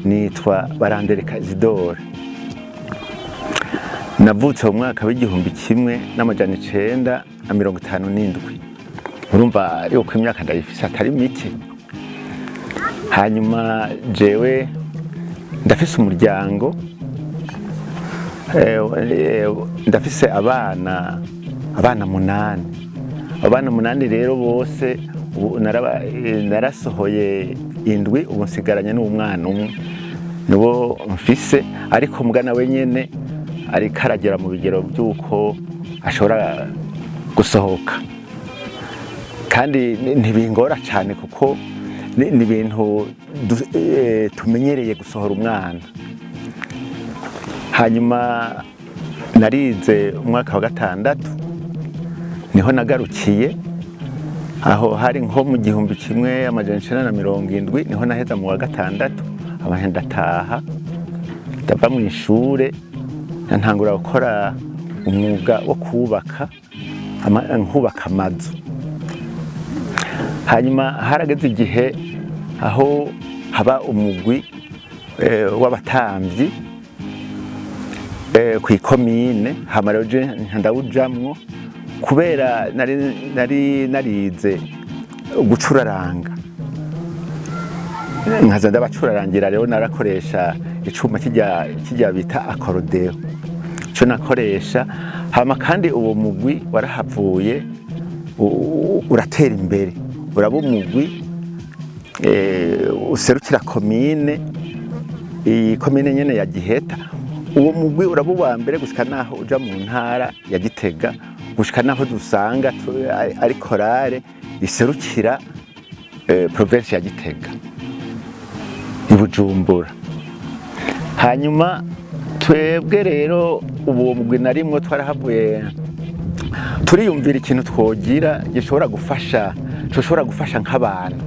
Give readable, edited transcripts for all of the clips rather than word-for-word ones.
Nitwa Barandereka Isidore. Navutse mu mwaka w'1957. Urumva yuko imyaka ndayifise atari mike. Hanyuma jewe ndafise umuryango, ndafise abana munani. Abana munani rero bose ubu narasohoye indwi, ubu nsigaranye n'umwana umwe niwo mfise, ariko mugana we nyene ariko aragera mu bigero by'uko ashobora gusohoka, kandi ntibingora cyane kuko ni ibintu tumenyereye gusohora umwana. Hanyuma narize umwaka wa gatandatu, niho nagarukiye. Aho hari nko mu 1970, niho naheza mu wa gatandatu. Abantu ndataha, ndava mu ishure, ntangura gukora umwuga wo kubaka, nkubaka amazu. Hanyuma harageze igihe aho haba umugwi w'abatamvyi kw'ikomine. Hama rero je ndawujamwo kubera nari narize gucuraranga, nkaza ndabacurarangira. Rero narakoresha icuma kijya bita accordéon, ico nakoresha. Hama kandi uwo mugwi warahavuye uratera imbere, uraba umugwi userukira komine, iyi komine nyene ya Giheta. Uwo mugwi uraba uwa mbere gushika naho uja mu ntara ya Gitega, gushika naho dusanga ari chorale iserukira province ya Gitega i Bujumbura. Hanyuma twebwe rero ubu uwo mugwi narimwo, twarahavuye turiyumvira ikintu twogira gishobora gufasha, coshobora gufasha nk'abantu.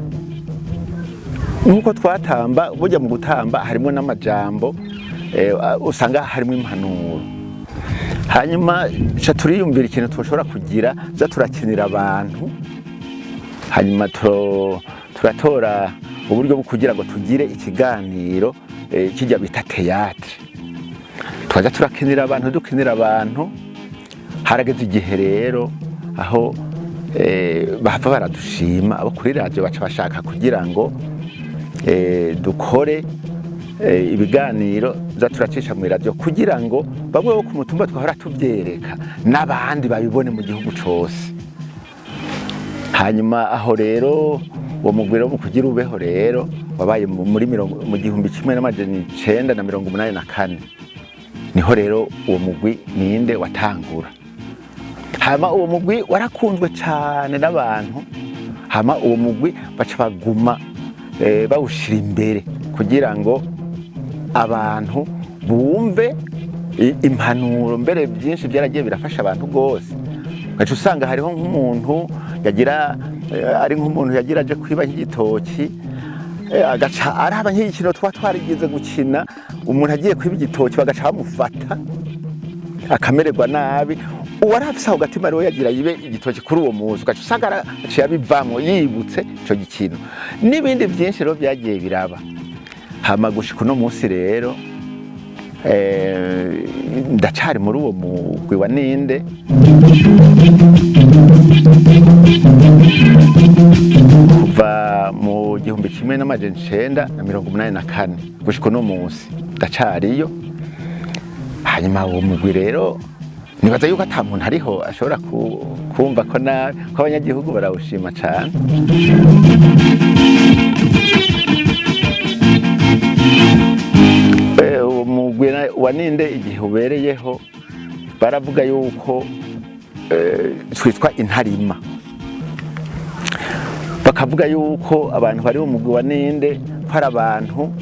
Nk'uko twatamba, burya mu gutamba harimo n'amajambo, usanga harimo impanuro. Hanyuma ca turiyumvira ikintu twoshobora kugira za turakinira abantu. Hanyuma turatora uburyo bwo kugira ngo tugire ikiganiro, kijya bita théâtre, twaza turakinira abantu, dukinira abantu. Harageze igihe rero aho bahava baradushima, abo kuri radiyo baca bashaka kugira ngo dukore ibiganiro za turacisha mu radiyo, kugira ngo bamwe bo ku mutumba twahora tuvyereka n'abandi babibone mu gihugu cose. Hanyuma aho rero uwo mugwi rero mu kugira ubeho rero wabaye muri mirongo mu 1984, niho rero uwo mugwi ninde watangura. Hama uwo mugwi warakunzwe cane n'abantu. Hama uwo mugwi baca baguma bawushira imbere kugira ngo abantu bumve impanuro. Mbere byinshi byaragiye birafasha abantu rwose. Ugaca usanga hariho nk'umuntu yagira ari nk'umuntu yagira aje kwiba nk'igitoki, agaca araba nk'igikino tuba twarigize gukina, umuntu agiye kwiba igitoki bagaca bamufata akamererwa nabi. Uwari afise ako gatima rero yagira yibe igitoki kuri uwo muzi, ugaca usanga aciye abivamwo yibutse ico gikino, n'ibindi byinshi rero byagiye biraba. Hama gushika uno munsi rero ndacari muri uwo mugwi wa ninde kuva mu 1984 gushika uno munsi, ndacariyo. Hanyuma uwo mugwi rero nibaza yuko ata muntu ariho ashobora kumva ko nabi, ko abanyagihugu barawushima cane. Uwo mugwi wa ninde igihe ubereyeho baravuga yuko twitwa intarima, bakavuga yuko abantu bari mu mugwi wa ninde ko ari abantu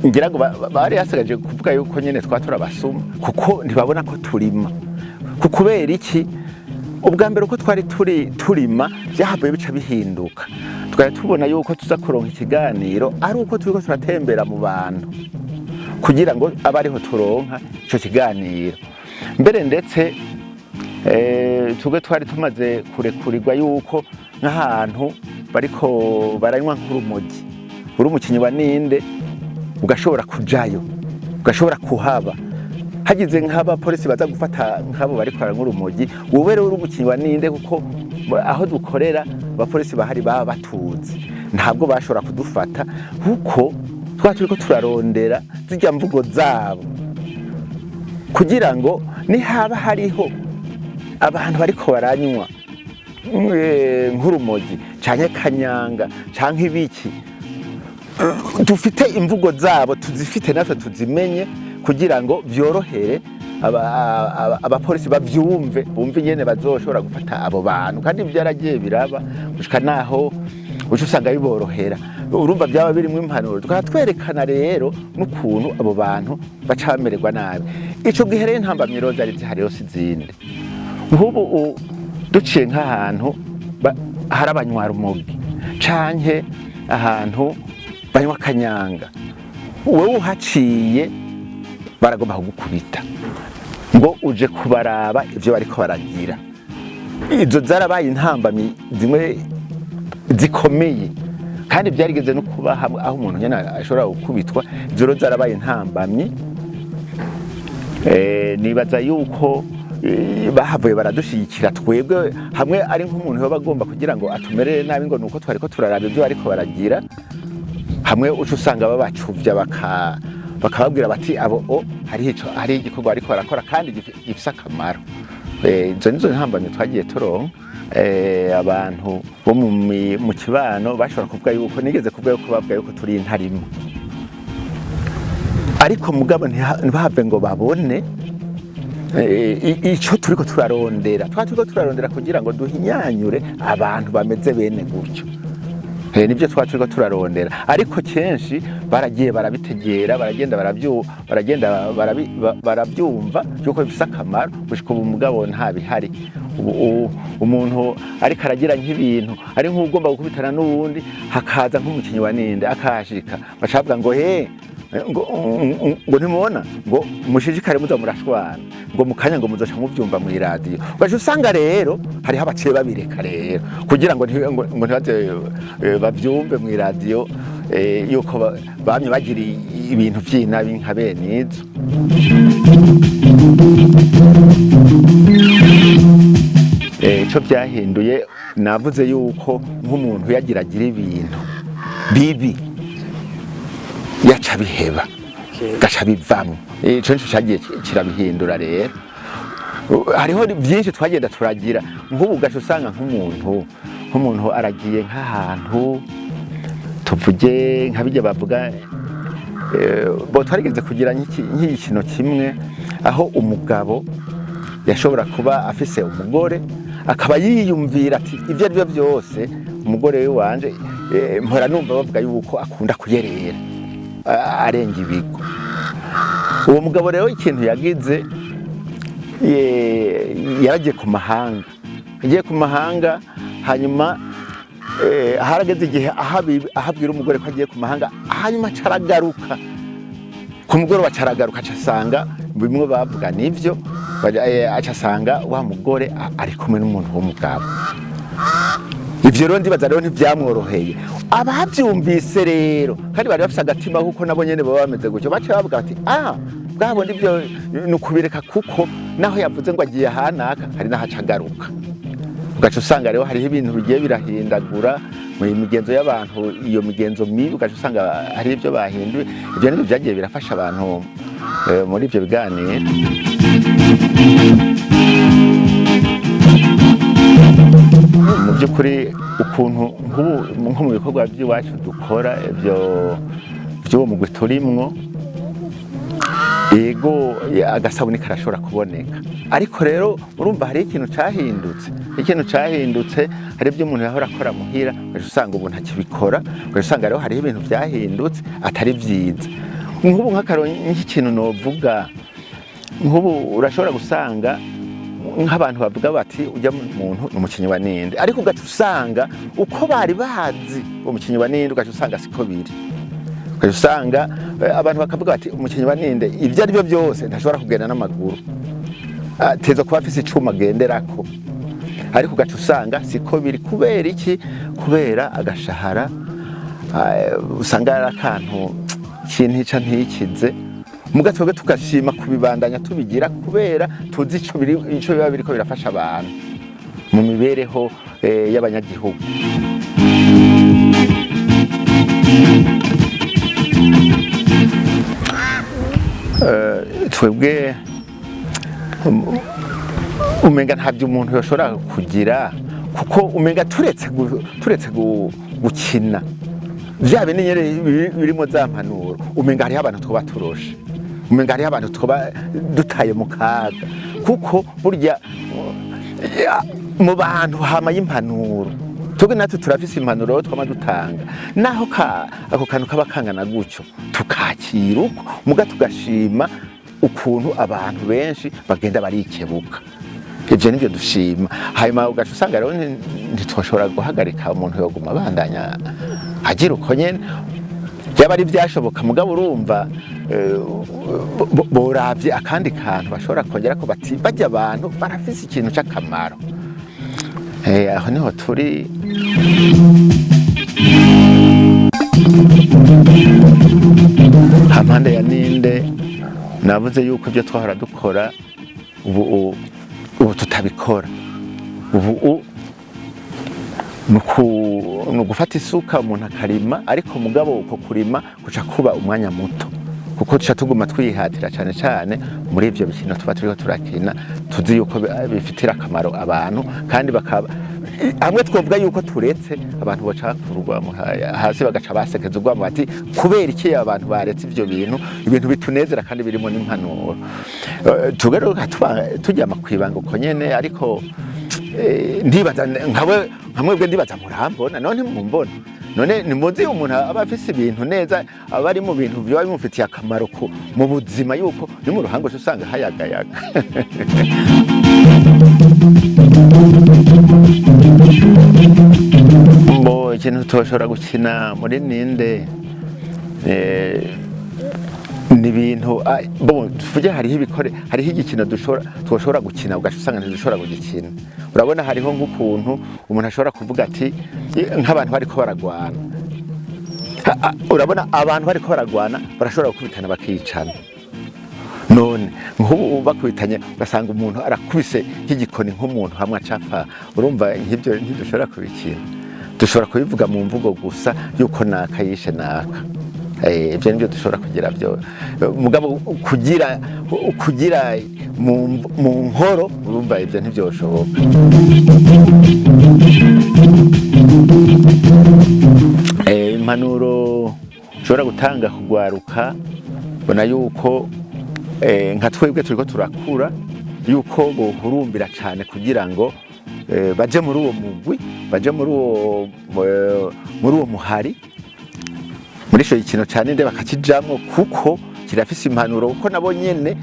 ngira ngo bari hasigaje kuvuga yuko nyene twa turabasuma, kuko ntibabona ko turima. Ku kubera iki? Ubwa mbere uko twari turi turima byahavuye bica bihinduka, twari tubona yuko tuza kuronka ikiganiro ari uko turiko turatembera mu bantu, kugira ngo abe ariho turonka ico kiganiro. Mbere ndetse twebwe twari tumaze kurekurirwa yuko nk'ahantu Bariko baranywa nk'urumogi, uri umukinyi wa Ninde ugashobora kujayo, ugashobora kuhaba. Hagize nk'abapolisi baza gufata nk'abo bariko baranywa urumogi, wowe rero uri umukinyi wa Ninde, kuko aho dukorera abapolisi bahari baba batuzi, ntabwo bashobora kudufata, kuko twaba turiko turarondera zirya mvugo zabo, kugira ngo nihaba hariho abantu bariko baranywa nk'urumogi canke kanyanga canke ibiki, dufite imvugo zabo, tuzifite natwe tuzimenye, kugira ngo vyorohere abapolisi bavyumve, bumve ingene bazoshobora gufata abo bantu. Kandi vyaragiye biraba gushika naho uca usanga biborohera. Urumva byaba birimwo impanuro, tukaba twerekana rero n'ukuntu abo bantu baca bamererwa nabi. Ico gihe rero intambamyi rero zari zihari yose izindi, nk'ubu duciye nk'ahantu hari abanywarumogi canke ahantu banywa kanyanga, wowe uhaciye baragomba kugukubita ngo uje kubaraba ivyo bariko baragira. Izo zarabaye intambamyi zimwe zikomeye, kandi byarigeze no kuba hamwe aho umuntu nyene ashobora gukubitwa. Izo rero zarabaye intambamyi. Nibaza yuko bahavuye baradushigikira twebwe, hamwe ari nk'umuntu yoba agomba kugira ngo atumerere nabi ngo nuko twariko turaraba ibyo bariko baragira, hamwe uca usanga babacuvya bakababwira bati abo o hariho igikorwa bariko barakora kandi gifise akamaro. Izo nizo ntambamyi twagiye turonka. Abantu bo mu kibano bashobora kuvuga yuko, nigeze kuvuga yuko bavuga yuko turi intarimo, ariko mugabo ntibahave ngo babone ico turiko turarondera. Twa turiko turarondera kugira ngo duhinyanyure abantu bameze bene gutyo. Nibyo twa turiko turarondera, ariko kenshi baragiye barabitegera, baragenda baragenda barabyumva yuko bifise akamaro. Gushika ubu mugabo nta bihari. Ubu umuntu ariko aragira nk'ibintu, ari nk'ugomba gukubitana n'uwundi, hakaza nk'umukinyi wa Ninde akahashika, baca bavuga ngo he, ngo ntimubona, ngo mushishikare muza murashwana, ngo mukanya ngo muzoca muvyumva mw'iradiyo. Ugaca usanga rero hariho abaciye babireka rero kugira ngo ngo ntibaze bavyumve mw'iradiyo yuko bamye bagira ibintu vy'inabi nka bene izo. Ico vyahinduye, navuze yuko nk'umuntu yagira agira ibintu bibi yaca biheba, gaca bivamwo. Ico nico cagiye kirabihindura. Rero hariho byinshi twagenda turagira. Nk'ubu gaca usanga nk'umuntu aragiye nk'ahantu, tuvuge nka bijya bavuga bo twarigeze kugira nk'igikino kimwe aho umugabo yashobora kuba afise umugore, akaba yiyumvira ati ibyo ari byo byose umugore we wanje mpora numva bavuga yuko akunda kuyerera, arenga ibigo. Uwo mugabo rero ikintu yagize, yaragiye ku mahanga, agiye ku mahanga, hanyuma harageze igihe aho abwira umugore ko agiye ku mahanga, hanyuma aca aragaruka ku mugoroba, aca aragaruka, aca asanga bimwe bavuga nivyo, aca asanga wa mugore ari kumwe n'umuntu w'umugabo. Ivyo rero ndibaza rero ntivyamworoheye. Abavyumvise rero kandi bari bafise agatima, kuko nabo nyene baba bameze gutyo, baca bavuga bati ah, bwabona ivyo ni ukubireka, kuko naho yavuze ngo agiye ahanaka hari n'aho aca agaruka. Ugaca usanga rero hariho ibintu bigiye birahindagura mu migenzo y'abantu, iyo migenzo mibi, ugaca usanga hari ibyo bahinduye. Ivyo nivyo vyagiye birafasha abantu muri ivyo biganiro. Mu by'ukuri ukuntu nk'ubu nko mu bikorwa by'iwacu dukora, ibyo by'uwo mugwi turimwo, yego agasabuni karashobora kuboneka, ariko rero urumva hari ikintu cahindutse. Ikintu cahindutse, hari ibyo umuntu yahora akora muhira, ugaca usanga ubu ntakibikora. Ugaca usanga rero hariho ibintu vyahindutse atari vyiza. Nk'ubu nk'ikintu novuga, nk'ubu urashobora gusanga nk'abantu bavuga bati ujya muntu ni umukinyi wa Ninde, ariko ugaca usanga uko bari bazi umukinyi wa Ninde, ugaca usanga siko biri. Ugaca usanga abantu bakavuga bati umukinyi wa Ninde ibyo ari byo byose ntashobora kugenda n'amaguru, ateza kuba afise icuma agenderako. Ariko ugaca usanga siko biri. Kubera iki? Kubera agashahara usanga ari akantu kintica ntikize. Muga twebwe tugashima kubibandanya tubigira, kubera tuzi ico biri, ico biba biriko birafasha abantu mu mibereho y'abanyagihugu. Twebwe umenga ntabyo umuntu yoshobora kugira, kuko umenga turetse gukina vya bindi nyene birimo za mpanuro, umenga hariho abantu twoba turoshe, umenga hariho abantu twoba dutaye mu kaga, kuko burya mu bantu hama y'impanuro. Twebwe natwe turafise impanuro twama dutanga, naho ako kantu kaba kangana gutyo tukakira uko, muga tugashima ukuntu abantu benshi bagenda barikebuka. Ivyo nivyo dushima. Hanyuma ugaca usanga rero ntitwoshobora guhagarika, umuntu yoguma abandanya agira uko nyene byaba ari byashoboka. Mugabo urumva boravye akandi kantu bashobora kongera ko bati bajya abantu barafise ikintu c'akamaro. Aho niho turi. Hampande ya ninde navuze yuko ibyo twahora dukora ubu tutabikora. Ubu ni ugufata isuka umuntu akarima, ariko mugabo uko kurima kuca kuba umwanya muto, kuko tuca tuguma twihatira cyane cyane muri ivyo bikino tuba turiko turakina, tuzi yuko bifitira akamaro abantu. Kandi bakaba hamwe twovuga yuko turetse abantu boca kurwa hasi bagaca basekeza urwamo bati kubera iki abantu baretse ivyo bintu, ibintu bitunezera kandi birimo n'impanuro. Tugaruka turyama kwibanga uko nyene, ariko ndibaza nkawe nkamwebwe, ndibaza murambona none mumbona none nimuzi umuntu aba afise ibintu neza, aba ari mu bintu biba bimufitiye akamaro mu buzima, yuko ni mu ruhango usanga hayagayaga. Mbo ikintu tutoshobora gukina muri ninde ni ibintu bo tuvuge hariho ibikore, hariho igikino dushobora twoshobora gukina ugaca usanga ntidushobora kugikina. Urabona hariho nk'ukuntu umuntu ashobora kuvuga ati nk'abantu bariko baragwana. Urabona abantu bariko baragwana barashobora gukubitana bakicana. None nk'ubu bakubitanye ugasanga umuntu arakubise nk'igikoni nk'umuntu hamwe acapfa, urumva nk'ibyo ntidushobora kubikina. Dushobora kubivuga mu mvugo gusa yuko naka yishe naka. Ibyo nibyo dushobora kugira byo, mugabo kugira mu nkoro, urumva ibyo ntibyoshoboka. Impanuro ushobora gutanga kugwaruka, mbona yuko nka twebwe turiko turakura, yuko bohurumbira cyane kugira ngo baje muri uwo mugwi, baje muri uwo muhari, muri ico gikino cyane nde bakakijamwo, kuko kirafise impanuro, kuko nabo nyene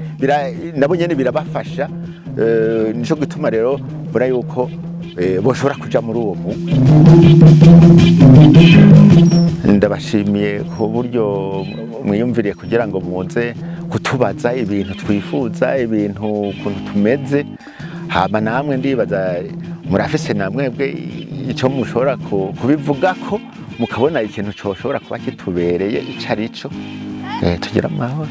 birabafasha. Nico gituma rero mbona yuko boshobora kuja muri uwo mugwi. Ndabashimiye ku buryo mwiyumviriye kugira ngo muze kutubaza ibintu twifuza, ibintu ukuntu tumeze. Hama namwe ndibaza murafise namwebwe icyo mushobora kubivugako, mukabona ikintu coshobora kuba kitubereye ico arico. Tugira amahoro.